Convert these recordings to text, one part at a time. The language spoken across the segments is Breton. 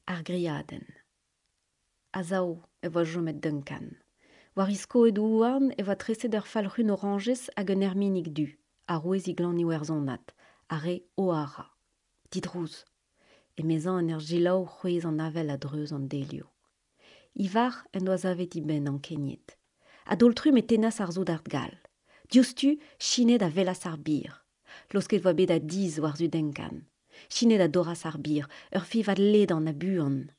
Ar griadenn. A-sav e oa chomet Duncan. War e skoed houarn e oa treset ur falc'hun orañjez hag un erminig du, arouez e glann iwerzhonat, ar re O'Hara. Didrouz, emezañ en ur selaou c'hwezh an avel a-dreuz an delioù. Ivar en doa savet e benn ankeniet. A-daol-trumm e tennas ar soudard gall. Diouzhtu, Sinet a welas ar bir. Laosket e oa bet a-dizh war-zu Duncan. Sinet a dorras ar bir, ur fiñvad ledan ha buan.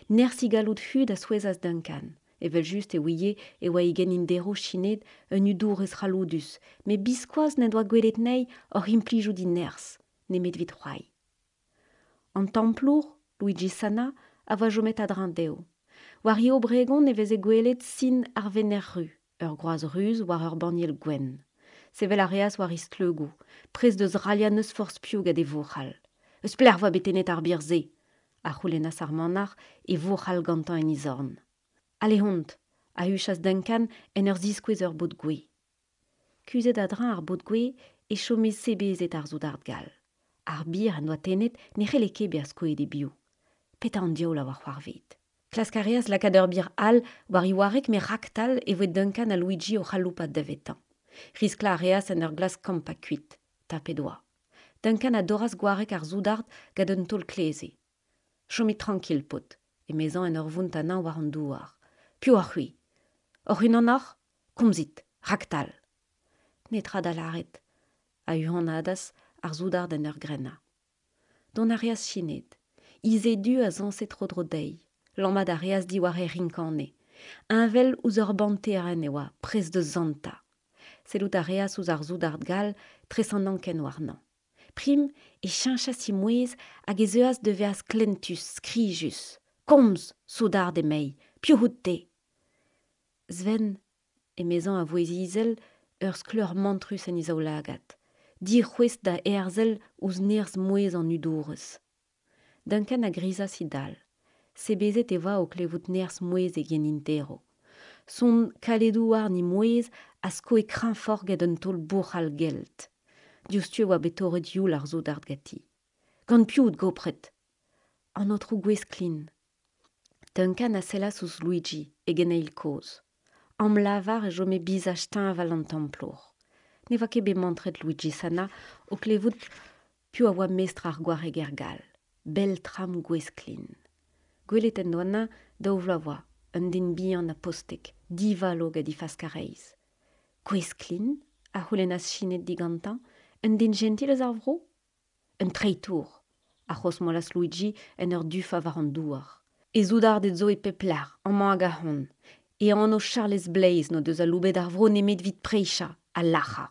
Nerzh he galloud hud a souezhas Duncan. Evel-just e ouie e oa e geninderv Sinet un hudourez c'halloudus, met biskoazh n'en doa gwelet anezhi oc'h implijout he nerzh, nemet evit c'hoari. An Templour, Luigi Sanna, a oa chomet a-dreñv dezho. War e hobregon e veze gwelet sin ar Venec'h Ru, ur groaz ruz war ur banniel gwenn. Sevel a reas war e stleugoù, prest da zrailhañ n'eus forzh piv gant e vouc'hal. Eus pelec'h 'oa bet tennet ar bir-se? a c'houlennas ar manac'h, e vouc'hal gantañ en e zorn. Ale-hont! a huchas Duncan en ur ziskouez ur bod gouez. Kuzhet a-dreñv ar bod gouez e chome sebezet ar soudard gall. Ar bir en doa tennet ne c'helle ket bezañ skoet e-biou. Petra an diaoul a oa c'hoarvezet? Klask a reas lakaat ur bir all war e wareg met raktal e voe Duncan ha Luigi o c'haloupat davetañ. Risklañ a reas en ur glask kampañ kuit. Tapet oa. Duncan a dorras gwareg ar soudard gant un taol kleze. Chomit trankil, paotr, emezañ en ur vountañ anezhañ war an douar. Piv oc'h-c'hwi? Hoc'h-unan oc'h? Komzit, raktal. Netra da lâret, a huanadas ar soudard en ur grennañ. Dont a reas Sinead. He du a zañse tro-dro dezhi. Lammat a reas diwar he rinkane. Heñvel ouzh ur banterenn e oa, prest da zantañ. Sellout a reas ouzh ar soudard gall tres an anken warnañ. Prim e cheñchas he mouezh hag e zeuas da vezañ sklentus, skrijus. Komz, soudard emei, piv out-te? Sven, emezañ a vouezh izel, ur skleur mantrus en e zaoulagad, dic'houest da herzel ouzh nerzh mouezh an hudourez. Duncan a grizas e dal. Sebezet e oa o klevout nerzh mouezh e geninterv. Son kaledouarn he mouezh a skoe kreñvoc'h get un taol bouc'hal gelt. Diouzhtu e oa bet torret youl ar soudard ganti. Gant piv out gopret? An aotrou Gwesklin. Duncan a sellas ouzh Luigi, e geneil kozh. Amlavar e chome bizaj teñval an Templour. Ne oa ket bet mantret Luigi Sanna o klevout piv a oa mestr ar gwareger gall, Beltram Gwesklin. Gwelet en doa anezhañ daou vloaz 'oa, un den bihan ha postek, divalo gant e faskareiz. Gwesklin? a c'houlennas Sinet digantañ, un den jentil eus ar vro? Un treitour! a c'hrozmolas Luigi en ur dufañ war an douar. E soudarded zo e pep lec'h, amañ hag ahont. E anv Charlez Bleiz n'o deus aloubet ar vro nemet evit preizhañ ha lac'hañ.